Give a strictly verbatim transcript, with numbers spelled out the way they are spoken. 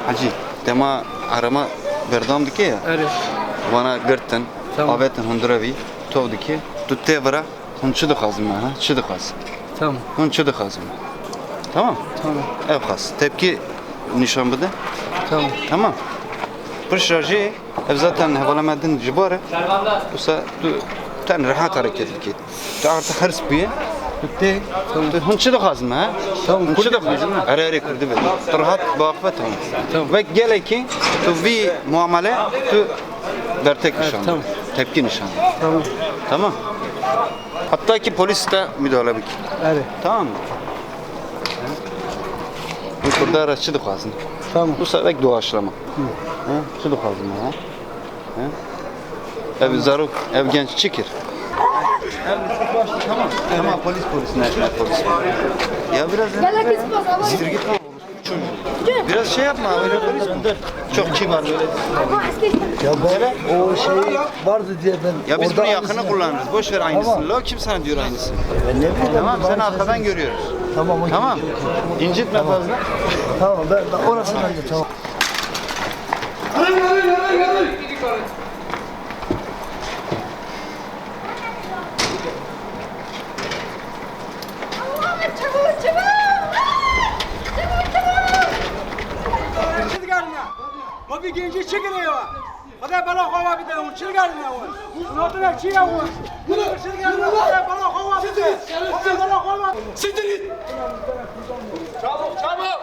Hecî, dema erema berdam dike ya. Erê. Vana girtin, Tamam. Avetin hundura vî, tov dike. Tu tê vira, hûn çi dixwazin me, ha? Çi dixwazin? Tamam. Hûn çi dixwazin me? Tamam? Tamam. Ev xas. Tepkî nîşan bide. Tamam. Tamam. Pişt re jî, ev zaten hevala me din ji bar e. Wisa tu ten rehat hareket bikî. Tu artık hırs bûye. Tu tê, tu hûn çi dixwazin me, ha? Tamam, hûn çi dixwazin me? Erê, erê, Kurdî be. Tu rehat biaxife, tamam. Tamam. Ve gelekî tu vî muamele tu dertek nişan. Tamam. Tepki nişan. Tamam. Tamam. Hatta ki polis de müdahale bikî. Erê. Tamam mı? Bu Kurdara çi dixwazin? Tamam. Bu sefer doğaçlama. Ha? Çi dixwazin me, ha? Ha? Ev zarok, ev genç çi kir? Tamam, tamam, polis, polis, ne, ne polis. Ya biraz Gelek ispas ama. Siktir git lan. Biraz şey yapma, öyle polis mi? Çok kibar böyle. Ya ben o şey vardı diye ben Ya biz bunu orada yakını kullanırız. Boş ver aynısını. Lo, kim sana diyor aynısını? Ben ne bileyim. Tamam, ben sen şey- arkadan görüyoruz. Tamam, o Tamam. İncitme fazla. Tamam, ben, ben orası bende, tamam. Çabuk, çabuk! Çabuk, çabuk! Çi dikarine? Ma bir genci çi gireye wa? Xwedê bela xwe wa bide hûn çi dikarine hûn? Hûn hatine çi ye hûn? Hûn çi dikarine? Xwedê bela xwe wa bide. Xwedê bela xwe wa. Siktir git! Çabuk, çabuk!